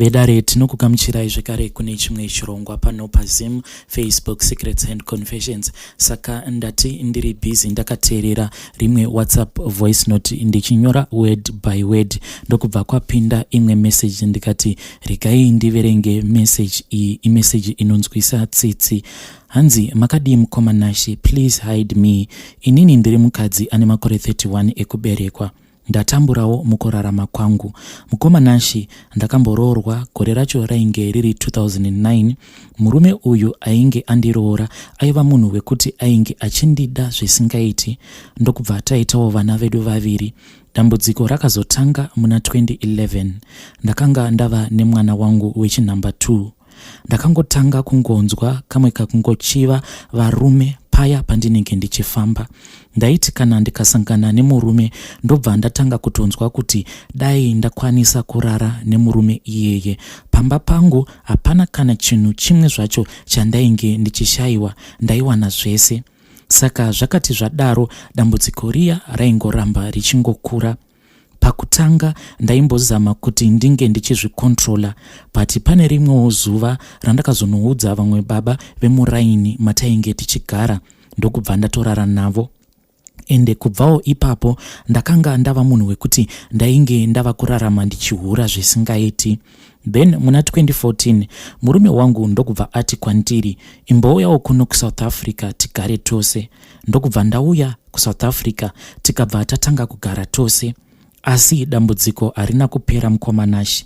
Vedare, tinokugamuchirai zvekare kune chimwe chirongwa pano paZim Facebook Secrets and Confessions. Saka ndati ndiri busy ndakateerera rimwe WhatsApp voice note ndichinyora word by word, ndokubva kwapinda imwe message, ndikati regai ndiverenge message iyi. Imessage inonzwisa tsitsi. Hanzi, "Makadii mukoma Nashe? Please hide me. Inini ndiri mukadzi ane makore 31 ekuberekwa. Ndatamburawo mukurarama kwangu, mukoma Nashe. Ndakamboroorwa, gore racho rainge riri 2009. Murume uyu ainge andiroora aiva munhu wekuti ainge achindida zvisingaiti, ndokubva taitawo vana vedu vaviri. Dambudziko rakazotanga muna 2011. Ndakanga ndava nemwana wangu wechinhamba 2. Ndakangotanga kungonzwa kamwe kakungochiva varume paya pandinenge ndichifamba. Ndaiti kana ndikasangana nemurume, ndobva ndatanga kutonzwa kuti dai ndakwanisa kurara nemurume iyeye. Pamba pangu hapana kana chinhu chimwe zvacho chandainge ndichishayiwa, ndaiwana zvese. Saka zvakati zvadaro, dambudziko riya raingoramba richingokura. Pakutanga ndaimbozama kuti ndinge ndichizvicontrola, but pane rimwewo zuva randakazonoudza vamwe baba vemuraini matainge tichigara, ndokubva ndatorara navo. Ende kubvawo ipapo ndakanga ndava munhu wekuti ndainge ndava kurarama ndichihura zvisingaiti. Then muna 2014 murume wangu ndokubva ati kwandiri, 'Imbouyawo kuno kuSouth Africa tigare tose.' Ndokubva ndauya kuSouth Africa, tikabva tatanga kugara tose. Asi dambudziko harina kupera, mukoma Nashe.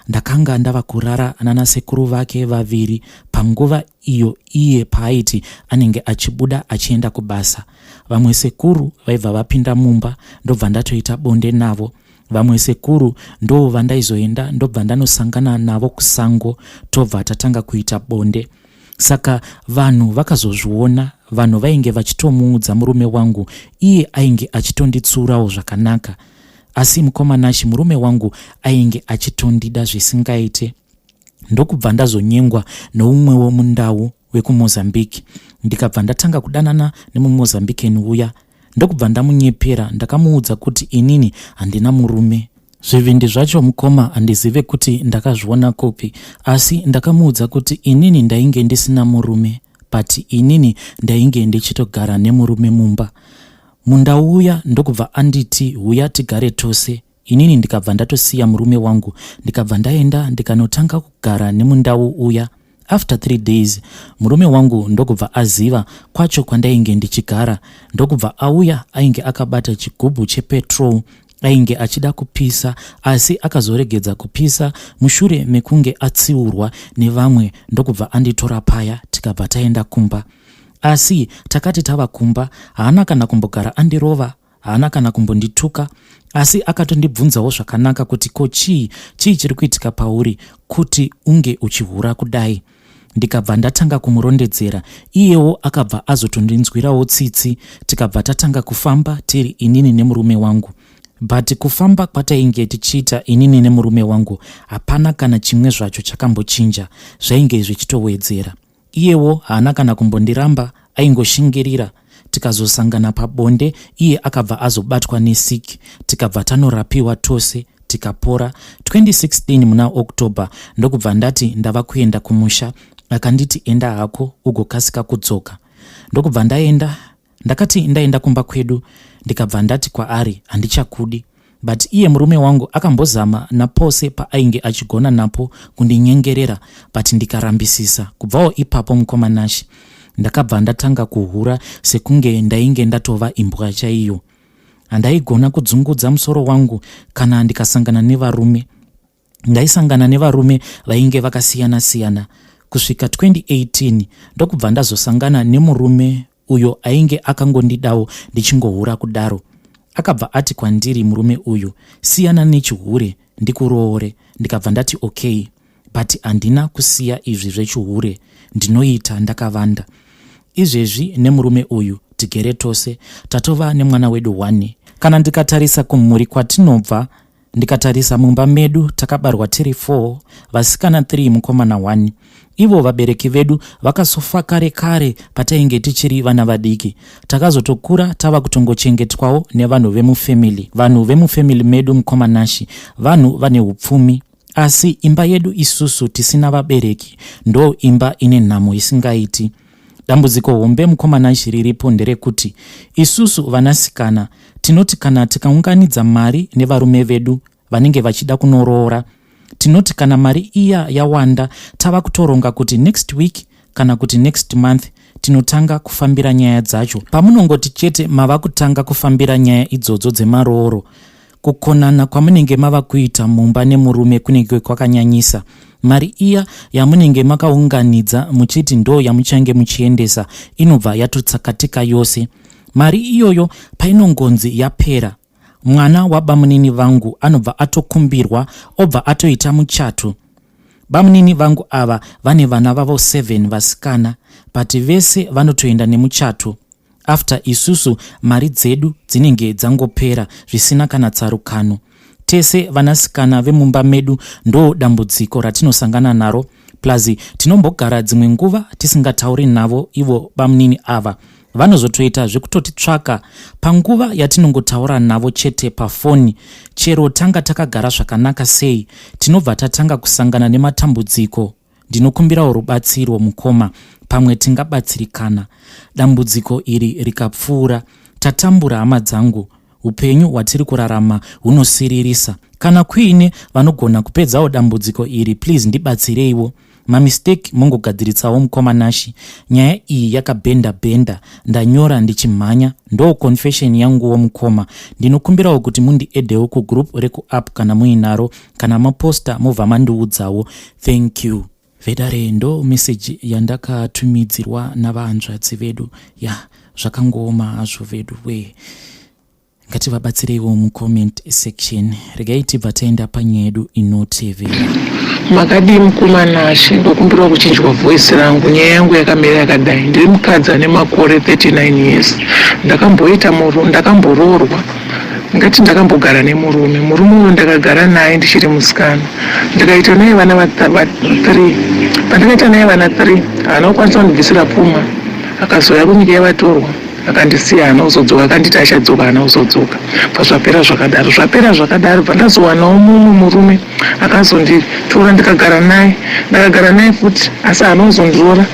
Ndakanga ndava kurara nanasekuru vake vaviri panguva iyo iye paaiti anenge achibuda achienda kubasa. Vamwe sekuru vaibva vapinda mumba, ndobva ndatoita bonde navo. Vamwe sekuru ndo vandaizoenda, ndobva ndanosangana navo kusango, tobva tatanga kuita bonde. Saka vanhu vakazozviona. Vanhu vainge vachitomuudza murume wangu, iye ainge achitonditsurawo zvakanaka. Asi mukoma Nashe, murume wangu ainge achitondida zvisingaite. Ndokubva ndazonyengwa noumwewo mundau wekuMozambique, ndikabva ndatanga kudanana nemuMozambican uya, ndokubva ndamunyepera. Ndakamuudza kuti inini handina murume. Zvivindi zvacho, mukoma, handizive kuti ndakazviona kupi, asi ndakamuudza kuti inini ndainge ndisina murume, but inini ndainge ndichitogara nemurume mumba. Mundau uya ndokubva anditi, 'Huya tigare tose.' Inini ndikabva ndatosiya murume wangu, ndikabva ndaenda ndikanotanga kugara nemundau uya. After 3 days murume wangu ndokubva aziva kwacho kwandainge ndichigara, ndokubva auya. Ainge akabata chigubhu chepetrol, ainge achida kupisa, asi akazoregedza kupisa mushure mekunge atsiurwa nevamwe, ndokubva anditora paya, tikabva taenda kumba. Asi takati tava kumba, haana kana kumbogara andirova, haana kana kumbondituka, asi akatondibvunzawo zvakanaka kuti, 'Ko chii, chii chiri kuitika pauri kuti unge uchihura kudai?' Ndikabva ndatanga kumurondedzera. Iyewo akabva azotondinzwirawo tsitsi, tikabva tatanga kufamba tiri inini nemurume wangu. But kufamba kwatainge tichiita inini nemurume wangu, hapana kana chimwe zvacho chakambochinja, zvainge zvichitowedzera. Iyewo haana kana kumbondiramba, aingoshingirira. Tikazosangana pabonde, iye akabva azobatwa nesick, tikabva tanorapiwa tose, tikapora. 2016 muna October ndokubva ndati ndava kuenda kumusha. Akanditi, 'Enda hako, ugokasika kudzoka.' Ndokubva ndaenda. Ndakati ndaenda kumba kwedu, ndikabva ndati kwaari, 'Handichakudi.' But iye murume wangu akambozama napose paainge achigona napo kundinyengerera, but ndikarambisisa. Kubvawo ipapo, mukoma Nashe, ndakabva ndatanga kuhura sekunge ndainge ndatova imbwa chaiyo. Handaigona kudzungudza musoro wangu kana ndikasangana nevarume. Ndaisangana nevarume vainge vakasiyana-siyana kusvika 2018, ndokubva ndazosangana nemurume uyo ainge akangondidawo ndichingohura kudaro. Akabva ati kwandiri murume uyu, 'Siyana nechihure ndikuroore.' Ndikabva ndati, 'Okay.' But handina kusiya izvi zvechihure, ndinoita ndakavanda. Izvezvi nemurume uyu tigere tose, tatova nemwana wedu 1. Kana ndikatarisa kumhuri kwatinobva, ndikatarisa mumba medu, takabarwa tiri 4, vasikana 3, mukomana 1. Ivo vabereki vedu vakasofa kare kare patainge tichiri vana vadiki. Takazotokura tava kutongochengetwawo nevanhu vemufamily. Vanhu vemufamily medu, mukoma Nashe, vanhu vane upfumi. Asi imba yedu isusu tisina vabereki ndo imba ine nhamo isingaiti. Dambudziko hombe mukoma Nash riripo nderekuti isusu vanasikana tinoti kana tikaunganidza mari nevarume vedu vanenge vachida kunoroora tinoti kana mari iya yawanda tava kutoronga kuti next week kana kuti next month tinotanga kufambira nyaya dzacho. Pamunongoti chete mava kutanga kufambira nyaya idzodzo dzemarooro, kukonana kwamunenge mava kuita mumba nemurume kunenge kwakanyanyisa. Mari iya yamunenge makaunganidza muchiti ndo yamuchange muchiendesa inobva yatotsakatika yose. Mari iyoyo painongonzi yapera, mwana wabamunini vangu anobva atokumbirwa obva atoita muchato. Bamunini vangu ava vane vana vavo 7 vasikana but vese vanotoenda nemuchato. After isusu mari dzedu dzinenge dzangopera zvisina kana tsarukano. Tese vanasikana vemumba medu ndo dambudziko ratinosangana naro plus tinombogara dzimwe nguva tisingatauri navo ivo bamunini ava. Vanozotoita zvekutotitsvaka panguva yatinongotaura navo chete pafoni. Chero tanga takagara zvakanaka sei tinobva tatanga kusangana nematambudziko. Ndinokumbirawo rubatsiro mukoma pamwe tingabatsirikana. Dambudziko iri rikapfuura tatambura hama dzangu. Hupenyu hwatiri kurarama hunosiririsa. Kana kuine vanogona kupedzawo dambudziko iri please ndibatsireiwo. Mamistake mongogadziritsawo mukoma Nashy. Nyaya iyi yakabhenda bhenda ndanyora ndichimhanya. Ndo confession yanguwo mukoma. Ndinokumbirawo kuti mundiedhewo kugroup rekuapp kana muinaro kana maposta mobva mandiudzawo. Thank you. Vedare ndo message yandakatumidzirwa navahanzvadzi vedu ya zvakangooma hazvo vedu wee ngativabatsireiwo mucomment section regai tibva taenda panyaya yedu inotevera. Makadii mukoma Nashe ndokumbirawo kuchinjwa voice rangu nyaya yangu yakamira yakadai ndiri mukadzi ane makore 39 years ndakamboita ndakamboroorwa Ndingati ndakambogara nemurume. Murume uyu ndakagara naye ndichiri musikana ndikaita naye vana va3. Pandakaita naye vana 3 haana kukwanisa kundibvisira pfuma. Akazouya kunyika yevatorwa akandisiya haana kuzodzoka akanditi achadzoka haana kuzodzoka. Bva zvapera zvakadaro. Zvapera zvakadaro bva ndazowanawo mumwe murume akazonditora ndikagara naye. Ndakagara naye futi asi haana kuzondiroora.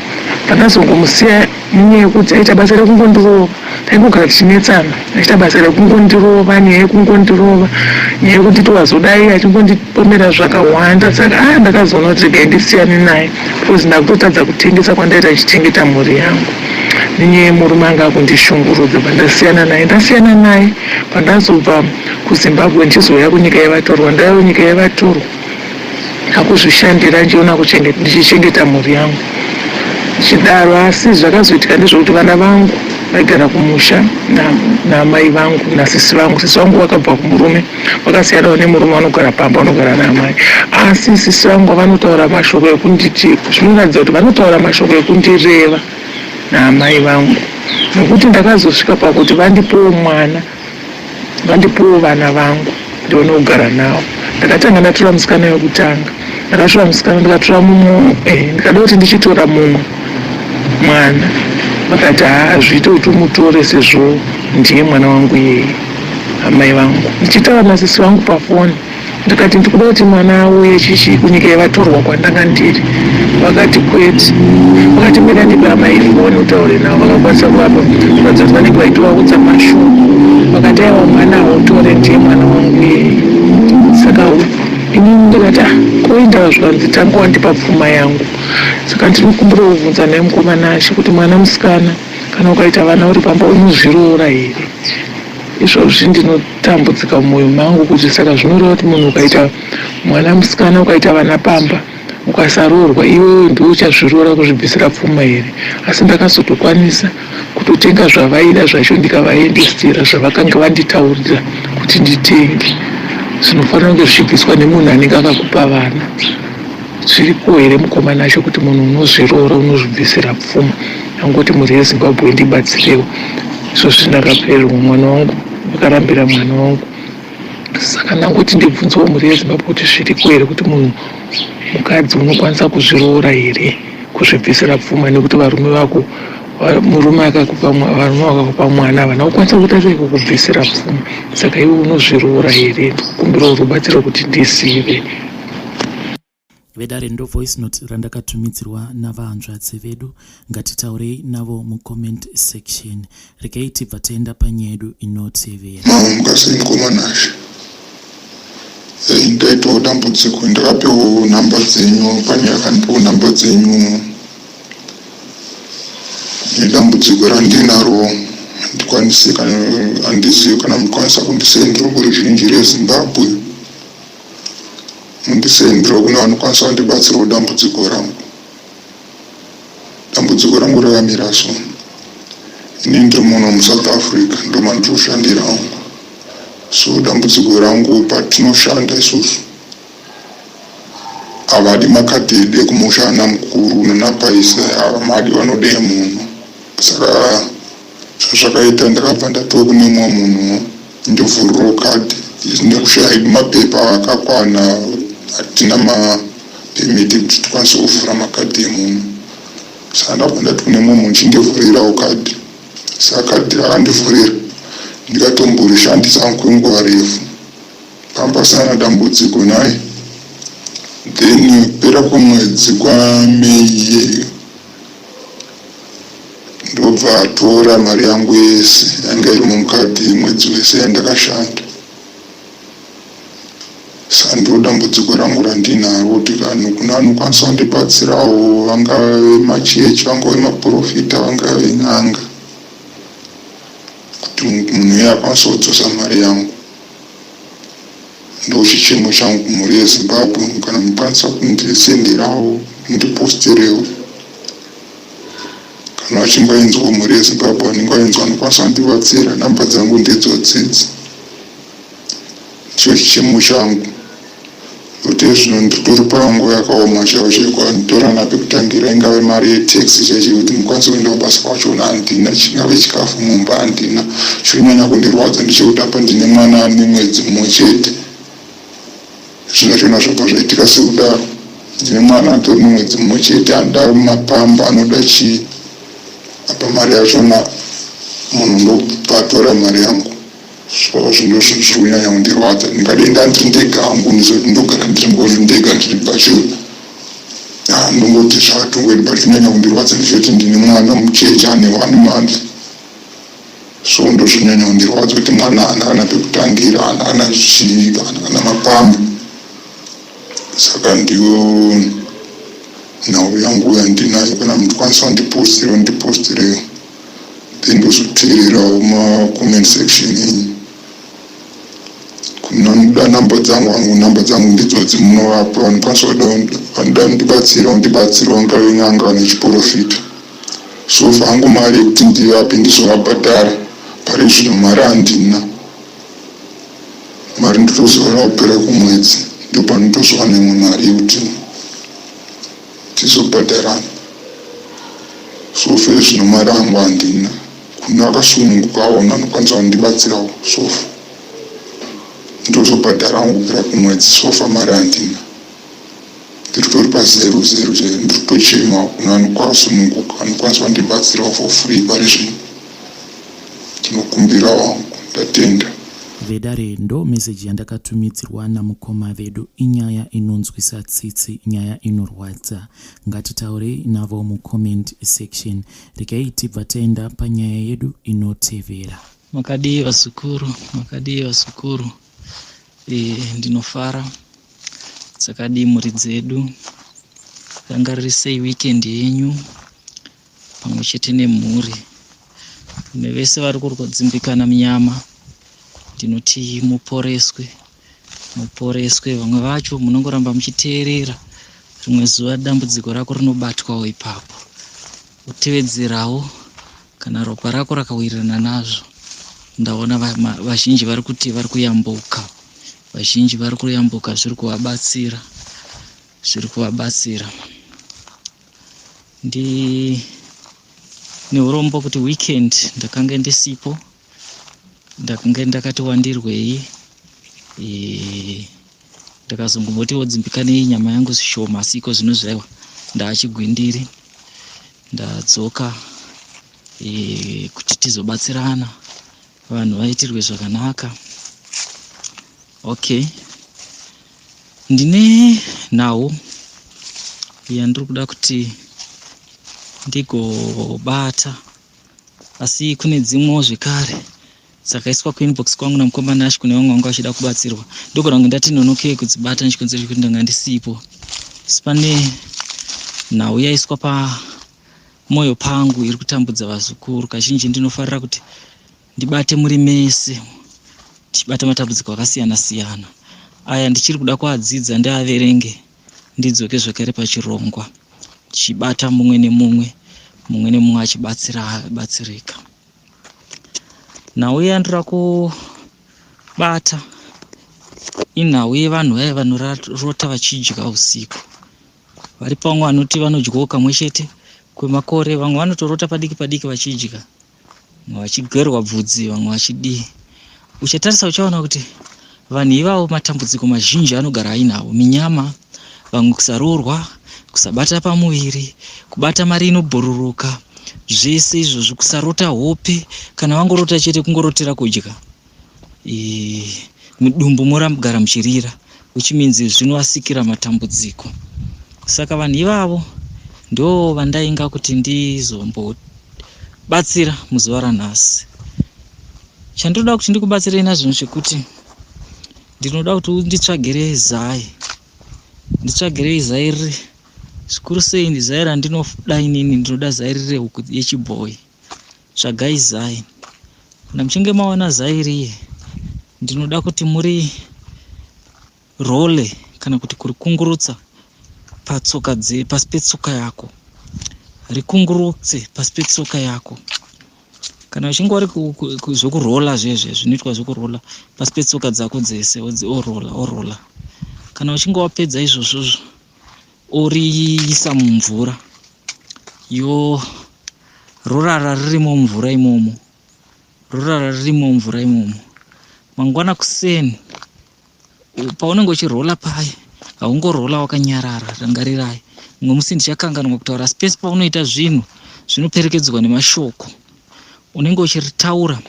Pandazongomusiya Nenyaya yekuti aita basa rekungondirova taingogara tichinetsana achiita basa rekungondirova nyaya yekungondirova nyaya yekunditi wazodai achingondipomera zvakawanda saka ah ndakazoona kuti regai ndisiyane naye because ndakutotadza kutengesa kwandaita ndichichengeta mhuri yangu nenyaya yemurume anga akundishungurudza pandasiyana naye ndasiyana naye pandazobva kuzimbabwe ndichizouya kunyika yevatorwa ndauya kunyika yevatorwa Ndakuzvishandira ndichiona ndichichengeta mhuri yangu ndichidaro asi zvakazoitika ndezvekuti vana vangu vaigara kumusha naamai vangu nasisi vangu. Sisi vangu vakabva kumurume vakasiyanawo nemurume vanogara pamba vanogara naamai asi sisi vangu vanotaura mashoko ekunditi zvinoratidza kuti vanotaura mashoko ekundireva naamai vangu nekuti ndakazosvika pakuti vandipewo mwana Vandipewo vana vangu ndione kugara navo. Ndakatanga ndatora musikana wekutanga. Ndakatora musikana ndikatora mumwe eh, ndikada kuti ndichitora mumwe mwana vakati haa hazviite kuti umutore sezvo ndiye mwana wangu iyeye amai vangu ndichitaura nasisi vangu pafoni Ndikati ndikuda kuti mwana auye chichi kunyika yevatorwa kwandanga ndiri. Vakati kwete. Vakati mira ndipe amai foni utaure navo. Vakakwanisa kuvapa kuratidza kuti vanenge vaitovaudza mashoko. Vakati aiwa mwana hautore ndiye mwana wangu iyeye. Saka inini ndikati ah ko indava zvikanzi tanga wandipa pfuma yangu. Saka ndinokumbira kuvhunza naye mukoma Nashe kuti mwana musikana kana ukaita vana uri pamba unozviroora here? Izvozvi ndinotambudzika mumoyo mangu kuti saka zvinoreva kuti munhu ukaita mwana musikana ukaita vana pamba ukasaroorwa iwewe ndiwe uchazviroora kuzvibvisira pfuma here? Asi ndakazotokwanisa kutotenga zvavaida zvacho ndikavaendesera zvavakange vanditaurira kuti nditenge zvinofanira kunge zvichibviswa nemunhu anenge akakupa vana. Zviriko here mukoma Nashe kuti munhu unozviroora unozvibvisira pfuma angoti mhuri yeZimbabwe ndibatsirewo izvozvi ndakapererwa mwana wangu vakarambira mwana wangu saka ndangoti ndibvunzewo mhuri yeZimbabwe kuti zviriko here kuti munhu mukadzi unokwanisa kuzviroora here kuzvibvisira pfuma nekuti varume vako murume akakupa varume vakakupa mwana havana kukwanisa kuita sei kukubvisira pfuma saka iwe unozviroora here ndikukumbirawo rubatsiro kuti ndizive. Vedare ndo voice note randakatumidzirwa navahanzvadzi vedu. Ngatitaurei navo mucomment section. Regai tibva taenda panyaya yedu inotevera. Mamuka sei mukoma Nashe? Hey, ndaitawo dambudziko ndakapiwawo nhamba dzenyu pane akandipawo nhamba dzenyu nedambudziko randinaro handikwanisi kana handizivi kana mukwanisa kundisendera kuruzhinji reZimbabwe Mundisendero kune vanokwanisa kundibatsirawo dambudziko rangu. Dambudziko rangu rakamira so. Ini ndiri muno muSouth Africa ndomandiri kushandira hangu. So dambudziko rangu patinoshanda isusu havadi makadhi edu ekumusha ana mukuru nanapaisa havamadi vanoda emuno. Saka zvazvakaita ndakabva ndatiwo kune mumwe munhu ndovhurirawo card nekushaya hedu mapepa akakwana hatina mapermit ekuti tikwanise kuvhura makadhi emuno saka ndakabva ndati kune mumwe munhu chindivhurirawo card saka card rakandivhurira ndikatomborishandisa kwenguva refu pamba pasina dambudziko nhai then kupera kwemwedzi kwamei iyeyo Ndobva atora mari yangu yese yanga iri mukadhi mwedzi wese yandakashanda. Saka ndiro dambudziko rangu randinaro kuti vanhu kune vanokwanisa kundibatsirawo vangave vemachechi vangave vemaporofita vangave ven'anga kuti munhu iye akwanise kudzosa mari yangu. Ndochichemo changu kumhuri yeZimbabwe kana mukwanisa kundisenderawo mundiposterewo. Kana vachinge vainzwa mhuri yeZimbabwe vanenge vainzwa vanokwanisa kundibatsira number dzangu ndidzodzidzi ndicho chichemo changu nokuti zvino nditori panguva yakaoma chaivo chaivo kwanditora pekutangira ingave mari yetaxi chaicho kuti ndikwanise kuenda kubasa kwachona handina chingave chikafu mumba handina chinonyanya kundirwadza ndechekuti apa ndine mwana ane mwedzi mumwe chete Zvino zvona zvabva zvaitika sekudaro. Ndine mwana atori nemwedzi mumwe chete anoda mapamba anoda chii apa mari yachona munhu ndobva atora mari yangu so zvinhu zviri kunyanya kundirwadza ndingadei ndandiri ndega hangu ndizoti ndogara ndiri ngori ndega ndiri bachelor ah, ndongoti zvakatongweni but kunyanya kundirwadza ndechekuti ndine mwana mucheche ane one month So ndozvonyanya kundirwadza kuti mwana haana kana pekutangira haana kana chii haana kana mapambo saka ndiyo nhau yangu yandinayo kana muchikwanisa kundipostirewo ndipostirewo then ndozoteererawo macomment section enyu kunoda namba dzangu hangu namba dzangu ndidzodzi munovapa vanokwanisa kuda vanoda kundibatsira kundibatsira vangave n'anga kana chiporofita So far hangu mari yekuti ndivape ndizovabhadhara pari zvino mari handina. Mari ndotozoona kupera kwemwedzi ndopanotozowana imwe mari yekuti tizobhadharana. So far zvino mari hangu handina. Kune akasununguka aona anokwanisa kundibatsirawo so far ndozobhadhara hangu kupera kwemwedzi so far mari handina. Ndiritori pazero zero chaiyo ndiri kutochema kune anokwasununguka anokwanisa kundibatsirawo for free pari zvino ndinokumbira wangu ndatenda. Vedare ndo message yandakatumidzirwa namukoma vedu inyaya inonzwisa tsitsi nyaya inorwadza ngatitaurei navo mucomment section regai tibva taenda panyaya yedu inotevera. Makadii vazukuru, makadii vazukuru. E, ndinofara Dzakadii mhuri dzedu? Rangaririsei weekend yenyu pamwe chete nemhuri. Kune vese vari kurwadzimbikana munyama ndinoti muporeswe, muporeswe. Vamwe vacho munongoramba muchiteerera, rimwe zuva dambudziko rako rinobatwawo ipapo. Utevedzerawo kana ropa rako rakawirirana nazvo. Ndaona vazhinji vari kuti vari kuyambuka. Vazhinji vari kuyambuka zviri kuvabatsira zviri kuvabatsira. Ndi neurombo kuti weekend ndakange ndisipo ndakange ndakati wandirwei e, ndakazongombotiwo dzimbikanei nyama yangu zvishoma asi iko zvino zvaiwa ndaachigwindiri ndadzoka e, kuti tizobatsirana vanhu vaitirwe zvakanaka okay ndine nhau yandiri kuda kuti ndigobata asi kune dzimwewo zvekare dzakaiswa kuinbox kwangu namukoma Nash kune vamwe vanga vachida kubatsirwa ndogona kunge ndati nonokei kudzibata nechikonzero chekuti ndanga ndisipo asi pane nhau yaiswa pamwoyo pangu iri kutambudza vazukuru kazhinji ndinofarira kuti ndibate muri mese tichibata matambudziko akasiyana siyana aya ndichiri kuda kuadzidza ndiaverenge ndidzoke zvekare pachirongwa tichibata mumwe nemumwe mumwe nemumwe achibatsirika nhau yandira kubata inhau yevanhu vaya vanorota vachidya usiku vari pamwe vanoti vanodyawo kamwe chete kwemakore vamwe vanotorota padiki padiki vachidya vamwe vachigerwa bvudzi vamwe vachidii uchatarisa uchaona kuti vanhu ivavo matambudziko mazhinji anogara ainawo minyama vamwe kusaroorwa kusabata pamuviri kubata mari inobhururuka zvese izvozvo kusarota hope kana vangorota chete kungorotera kudya e, mudumbu moragara muchirira which means zvinovasikira matambudziko saka vanhu ivavo ndo vandainga kuti ndizombobatsira muzuva ranhasi chandinoda kuti ndikubatsirei nazvo zvekuti ndinoda kuti unditsvagire zai nditsvagirei zai riri zvikuru sei ndizai randinoda inini ndinoda zai riri rehuku yechibhoyi tsvagai zai kana muchinge mawana zai riye ndinoda kuti muri role kana kuti kurikungurutsa patsoka dze pasi petsoka yako rikungurutse pasi petsoka yako kana uchinge uri zvekurola zvezve zvinoitwa zvekurola pasi petsoka dzako dzese orola orola kana uchinge wapedza izvozvozvo oriisa mumvura yo rorara ririmo mumvura imomo rorara ririmo mumvura imomo mangwana kuseni paunenge uchirola paya haungorola wakanyarara rangarirai mumwe musi ndichakanganwa kutaura asi pese paunoita zvinhu zvinoperekedzwa nemashoko unenge uchiritaura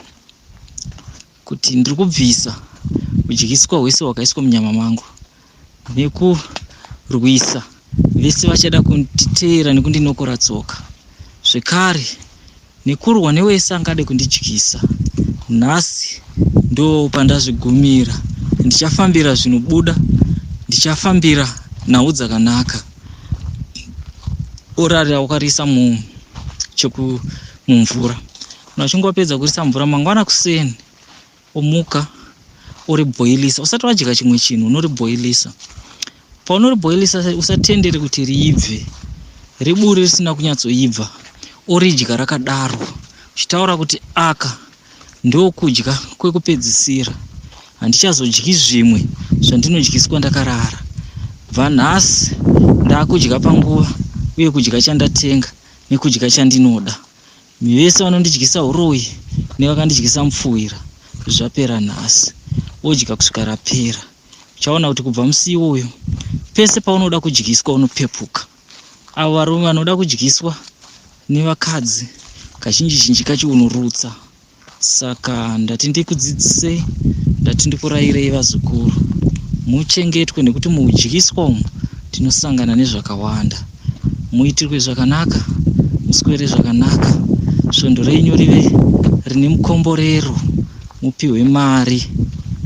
kuti ndiri kubvisa udyiswa hwese hwakaiswa munyama mangu nekurwisa vese vachada kunditeera nekundinokora tsoka zvekare nekurwa newese angade kundidyisa nhasi ndo pandazvigumira ndichafambira zvinobuda ndichafambira nhau dzakanaka orarira wakarisa cheku mumvura kana uchinge wapedza kurisa mvura mangwana kuseni omuka oribhoilisa usati wadya chimwe chinhu unoribhoilisa paunoribhoilisa usatendere kuti riibve ribure risina kunyatsoibva oridya rakadaro uchitaura kuti aka ndokudya kwekupedzisira handichazodyi zvimwe zvandinodyiswa ndakarara bva nhasi ndakudya panguva uye kudya chandatenga nekudya chandinoda Vese vanondidyisa huroyi nevakandidyisa mupfuhwira zvapera nhasi. Odya kusvika rapera. Uchaona kuti kubva musi iwoyo pese paunoda kudyiswa unopepuka. Avo varume vanoda kudyiswa nevakadzi kazhinji zhinji kacho unorutsa. Saka ndati ndikudzidzisei, ndati ndikurairei vazukuru. Muchengetwe nekuti muudyiswa umu tinosangana nezvakawanda. Muitirwe zvakanaka, muswere zvakanaka, svondo renyu rive rine mukomborero, mupihwe mari,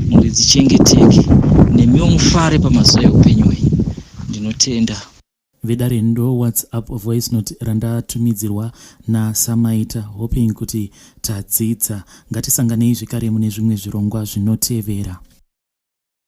mhuri dzichengeteke, nemiwo mufare pamazuva eupenyu hwenyu. Ndinotenda. Vedare ndo whatsapp voice note randatumidzirwa naSamaita hoping kuti tadzidza. Ngatisanganei zvekare mune zvimwe zvirongwa zvinotevera.